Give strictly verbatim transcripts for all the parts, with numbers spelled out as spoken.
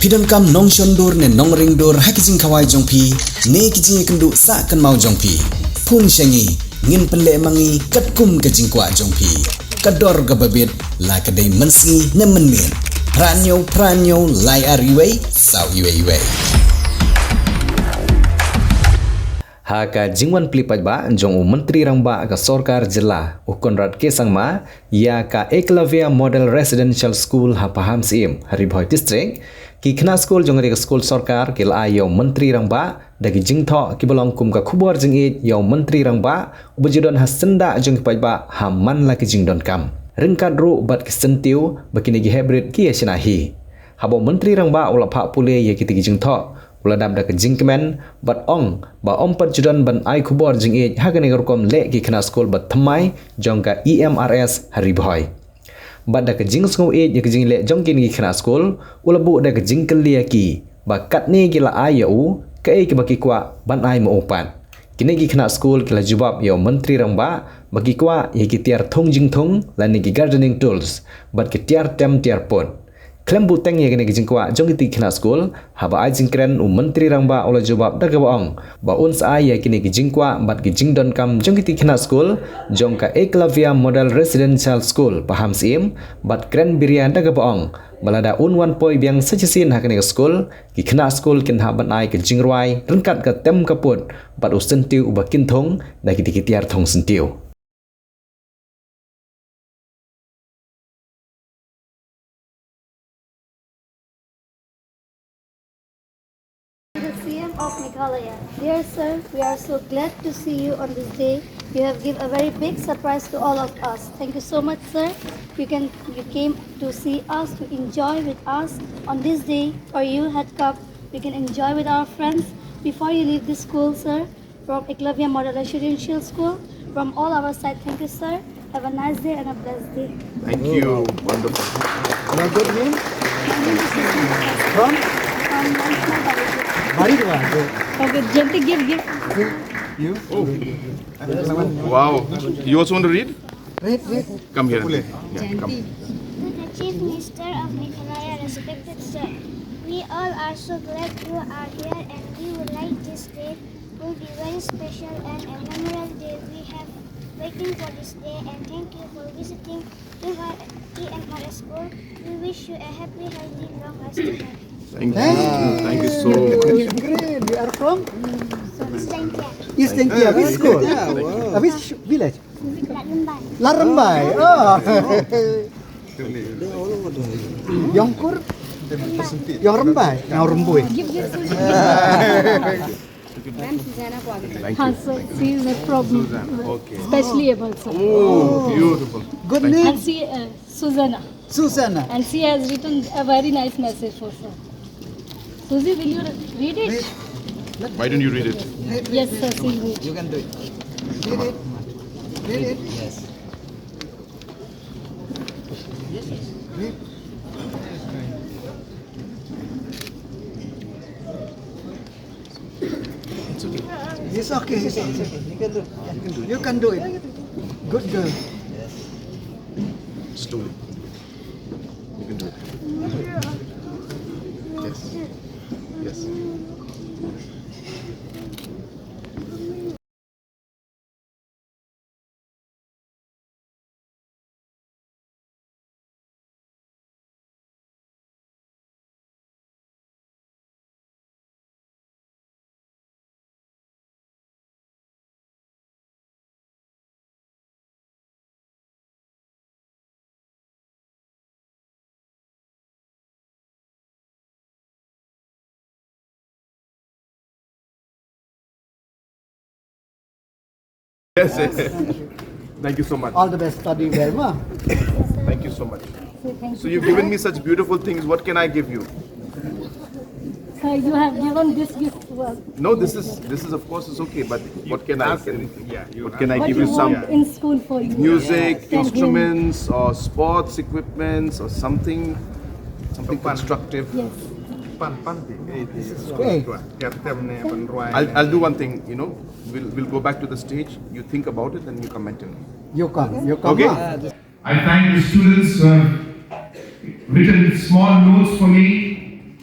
Phi donkam nongshon dur ne nongring dur ha ki jingkhawai jong phi ne ki jingïakynduh sah kynmaw jong phi? Phone sha ngi, ngin pynleh ma ngi katkum ka jingkwah jong phi. Ka dor kaba bit, la ka dei mynsngi ne mynmiet. Phra hynñiew phra hynñiew lai ar wei saw wei wei. Ha ka jingwan plie paidbah jong u Myntri Rangbah ka Sorkar Jylla, u Conrad K Sangma, ïa ka Eklavya Model Residential School ha Pahamsyiem, ha Ri Bhoi District, ki khynnah skul jong kane ka skul sorkar ki la ai ïa u Myntri Rangbah da ki jingthoh kiba long kum ka khubor jingïeit ïa u Myntri Rangbah uba ju don ha syndah jong ki paidbah ha man la ki jingdonkam, ryngkat ruh bad ki syntiew ba kine ki heh briew ki ïa shna hi. Haba u Myntri Rangbah u la phah pule ïa kitei ki jingthoh, u la dap da ka jingkmen bad ong ba ym pat ju don ban ai khubor jingïeit ha kane ka rukom leh ki khynnah skul ba thymmai jong ka E M R S ha Ri Bhoi. Bad da ka jingsngewïeit ïa ka jingleh jong kine ki khynnah skul, u la buh da ka jingkylli ïa ki ba katne ki la ai ïa u, kaei kaba ki kwah ban ai ma u pat. Kine ki khynnah skul ki la jubab ïa u Myntri Rangbah ba ki kwah ïa ki tiar thung jingthung lane ki gardening tools bad ki tiar tem tiar pud. Khlem buteng ïa kine ki jingkwah jong kitei ki khynnah skul, haba ai jingkren u Myntri Rangbah u la jubab da kaba ong ba un sa ai ïa kine ki jingkwah bad ki jingdonkam jong kitei ki khynnah skul jong ka Eklavya Model Residential School Pahamsyiem bad kren biria da kaba ong ba lada un wan poi biang sa shisien ha kane ka skul, ki khynnah skul kin hap ban ai ka jingrwai ryngkat ka tem ka pud bad u syntiew uba kin thung da kitei ki tiar thung syntiew. The C M of Meghalaya. Dear sir, we are so glad to see you on this day. You have given a very big surprise to all of us. Thank you so much, sir. You can, you came to see us, to enjoy with us on this day, or you had come, we can enjoy with our friends. Before you leave this school, sir, from Eklavya Model Residential School, from all our side, thank you, sir. Have a nice day and a blessed day. Thank you. Wonderful. Your good name? My name is Susan. From? From Lansna Baridua. Baridua, good. Okay, Jyoti, give, give. You? Oh. Wow. You also want to read? Read, read. Come here. Yeah, come. To the Chief Minister of Meghalaya, respected sir, we all are so glad you are here, and we would like this day will be very special and a memorable day. We have waiting for this day, and thank you for visiting E M R S school. We wish you a happy, healthy, long lasting life. Thank you. Thank you so much. Great. You are from? East Jaintia. East Jaintia. Which school? Uh, which village? Ladrymbai. Ladrymbai. Oh. Ïong kur? Ïong Rymbai. Ïong Rymbui. Ma'am Susanna ko aage. Thank you. Haan, sir, she is a problem. Susanna, okay. Specially able, sir. Oh, beautiful. Good name? And she, uh, Susanna. Susanna. And she has written a very nice message for sir. Susie, will you re-, read it? Read. Why don't you read it? Read, read, yes, sir, read. She will read. You can do it. Read it. Read it. Yes. Read. It's okay. It's okay. It's okay. You can do it. You can do it. Good girl. Slowly. You can do it. Yes. Yes. Yes, yes. Thank you so much. All the best. Study well, ma. Thank you so much. So you've given me such beautiful things. What can I give you? Sir, you have given this gift to us. No, this is, this is of course is okay, but what can I, yeah, what can I give you? What you want in school for you? Music, instruments, or sports equipments, or something, something constructive. Yes. Pan, pan, eh, eh, eh, I'll, I'll do one thing, you know, we'll, we'll go back to the stage, you think about it, then you comment in. You come, you come. Okay. I thank the students who have written small notes for me.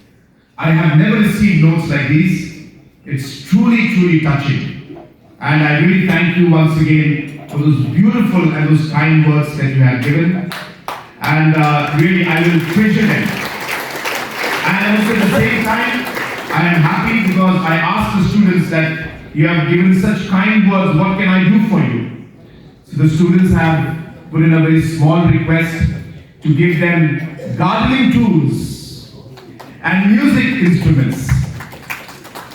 I have never received notes like these. It's truly, truly touching. And I really thank you once again for those beautiful and those kind words that you have given. And uh, really, I will treasure them. And also at the same time, I am happy because I asked the students that you have given such kind words, what can I do for you? So the students have put in a very small request to give them gardening tools and music instruments.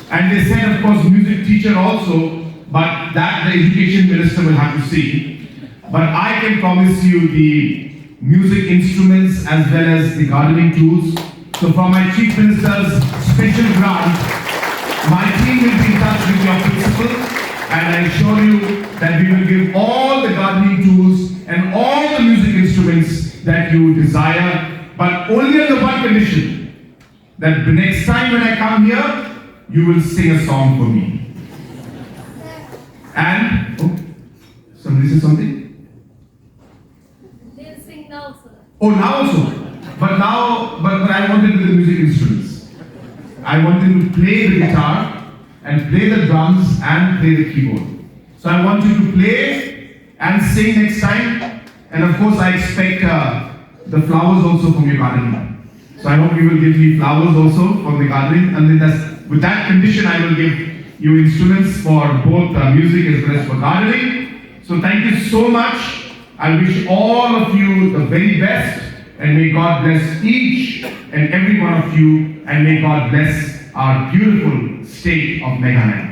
And they said, of course, music teacher also, but that the education minister will have to see. But I can promise you the music instruments as well as the gardening tools. So for my chief minister's special grant, my team will be in touch with your principal, and I assure you that we will give all the gardening tools and all the music instruments that you desire, but only on the one condition that the next time when I come here, you will sing a song for me. And oh, somebody said something. They'll sing now, sir. Oh, now also. But now, but, but I want them to do the music instruments. I want them to play the guitar and play the drums and play the keyboard. So I want you to play and sing next time. And of course, I expect uh, the flowers also from your garden. So I hope you will give me flowers also from the garden. And then that's, with that condition, I will give you instruments for both uh, music as well as for gardening. So thank you so much. I wish all of you the very best, and may God bless each and every one of you, and may God bless our beautiful state of Meghalaya.